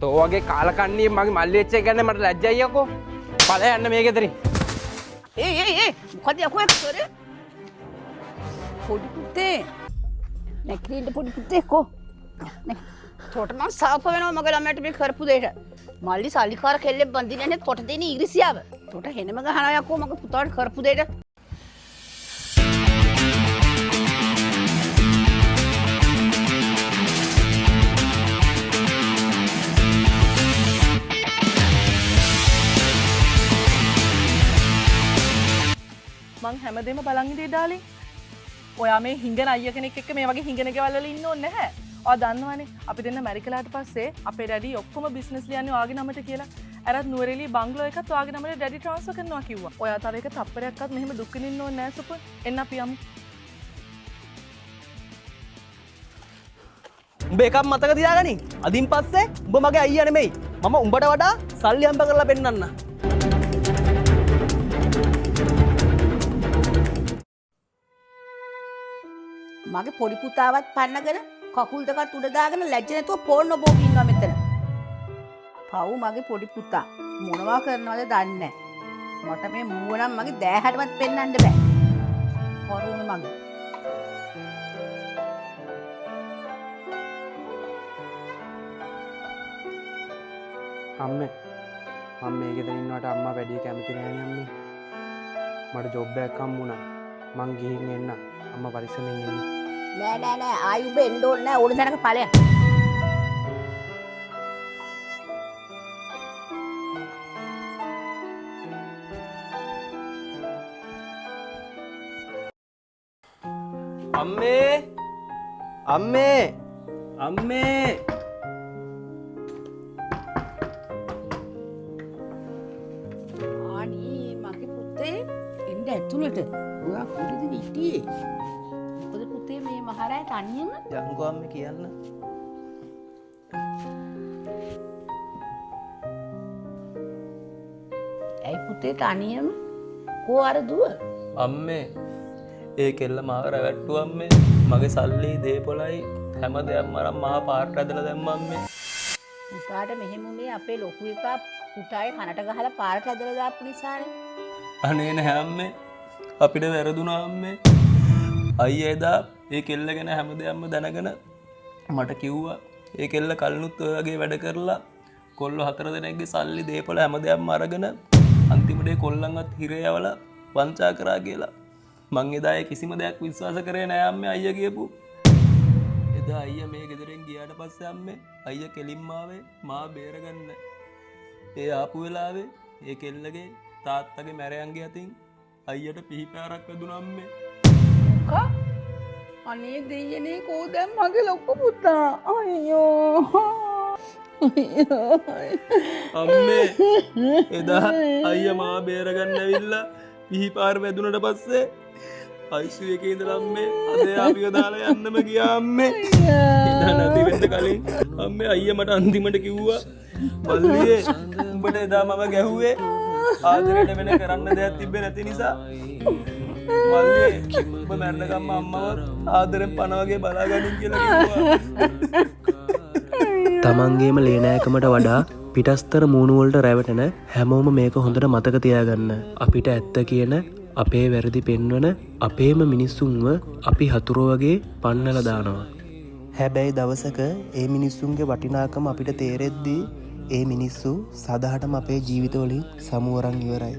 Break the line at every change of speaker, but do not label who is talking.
තෝ වගේ කාලකන්ණිය මගේ මල්ලි වෙච්ච එක ගැන මට ලැජ්ජයි යකෝ. ඵලයන් මේ ගෙදරින්.
ඒ ඒ ඒ, මොකද යකෝ ඒක කරේ? පොඩි පුතේ, නැගිටින්න පොඩි පුතේ. කෝ තොට මං සාප වෙනවා මගේ ළමයාට මේ කරපු දෙයට. මල්ලි සල්ලිකාර කෙල්ලෙක් බඳින්නේ නැහැ, තොට දෙන ඊර්ෂ්‍යාව. තොට හෙනම ගහනවා යකෝ මගේ පුතාට කරපු දෙයට.
මං හැමදේම බලන් හිටියේ ඩාලින්. ඔයා මේ හිඟන අයියා කෙනෙක් එක්ක මේ වගේ හිඟන ගෙවල් වල ඉන්න ඕනේ නැහැ. ඔයා දන්නවනේ අපි දෙන්න මැරි කළාට පස්සේ අපේ ඩැඩි ඔක්කොම බිස්නස් ලියන්නේ ඔයාගේ නමට කියලා. අරත් නුවරඑළිය බංගලෝ එකත් ඔයාගේ නමට ඩැඩි ට්‍රාන්ස්ෆර් කරනවා කිව්වා. ඔයා තව එක තප්පරයක්වත් මෙහෙම දුක් විඳින්න ඕනේ නැහැ සුපර්. එන්න අපි යමු.
උඹ එකක් මතක තියාගනින්. අදින් පස්සේ උඹ මගේ අයියා නෙමෙයි. මම උඹට වඩා සල්ලි හම්බ කරලා පෙන්නන්න.
මගේ පොඩි පුතාවත් පන්නගෙන කකුල් දෙකත් උඩ දාගෙන ලැජ්ජ නැතුව පෝන් නොබෝ ඉන්නවා මෙතන. පව් මගේ පොඩි පුතා මොනවා කරනවද දන්නේ නැහැ. මට මේ මූව නම් මගේ දෑහටවත් පෙන්වන්න බෑ. කරුණ මගේ.
අම්මේ, මම මේ ගෙදර ඉන්නවට අම්මා වැඩි කැමති නෑනේ අම්මේ. මට ජොබ් එකක් හම්බුණා. මං ගිහින් එන්න. අම්මා පරිස්සමෙන් ඉන්න.
නෑ නෑ නෑ, ආයි උඹ එන්න ඕනේ නෑ, ඕන තැනක ඵලයන්.
අම්මේ, අම්මේ, අම්මේ.
අනේ මගේ පුතේ එන්න ඇතුළට. ඔයා කොහෙද හිටියේ? මොකද පුතේ මේ මහරෑ තනියම?
යංකෝ අම්මේ කියන්න.
ඇයි පුතේ තනියම? කෝ අර දුව?
අම්මේ, ඒ කෙල්ල මාව රැවට්ටුවා අම්මේ. මගේ සල්ලි දේපොළයි හැම දෙයක්ම අරන් මාව පාරට ඇදලා දැම්මා අම්මේ.
පුතාට මෙහෙම උනේ අපේ ලොකු එකා පුතාගේ කනට ගහලා පාරට ඇදලා දාපු නිසානේ.
අනේ නෑ අම්මේ, අපිට වැරදුනා අම්මේ. අයියා එදා ඒ කෙල්ල ගැන හැම දෙයක්ම දැනගෙන මට කිව්වා ඒ කෙල්ල කලිනුත් ඔය වගේ වැඩ කරලා කොල්ලෝ 4 දෙනෙක්ගේ සල්ලි දේපොළ හැම දෙයක්ම අරගෙන අන්තිමට ඒ කොල්ලන්වත් හිරේ යවලා වංචා කරා කියලා. මං එදා ඒ කිසිම දෙයක් විශ්වාස කරේ නෑ අම්මේ අයියා කියපු. එදා අයියා මේ ගෙදරින් ගියාට පස්සේ අම්මේ අයියා කෙලින්ම ආවේ මාව බේරගන්න. ඒ ආපු වෙලාවේ ඒ කෙල්ලගේ තාත්තගේ මැරයන්ගේ අතින් අයියට පිහිපාරක් වැදුනා අම්මේ.
මොකක්? අනේ දෙයියනේ, කෝ දැන් මගේ ලොකු පුතා. අයියෝ.
අම්මේ, එදා අයියා මාව බේරගන්න ඇවිල්ලා පිහිපාර වැදුනට පස්සේ අයිසු එකේ ඉඳලා අම්මේ අද අපිව දාලා යන්නම ගියා අම්මේ. එදා නැති වෙන්න කලින් අම්මේ අයියා මට අන්තිමට කිව්වා මල්ලියේ උඹට එදා මම ගැහුවේ ආදරේට වෙන කරන්න දෙයක් තිබ්බේ නැති නිසා. මල්ලියේ උඹ මැරෙන ගම්ම අම්මව ආදරෙන් පණ වගේ බලාගනින් කියලා කිව්වා.
තමන්ගේම ලේනෑකමට වඩා පිටස්තර මූණු වලට රැවටෙන හැමෝම මේක හොඳට මතක තියාගන්න. අපිට ඇත්ත කියන අපේ වැරදි පෙන්වන අපේම මිනිස්සුන්ව අපි හතුරෝ වගේ පන්නලා දානවා. හැබැයි දවසක ඒ මිනිස්සුන්ගේ වටිනාකම අපිට තේරෙද්දී ඒ මිනිස්සු සදහටම අපේ ජීවිතවලින් සමුවරන් ඉවරයි.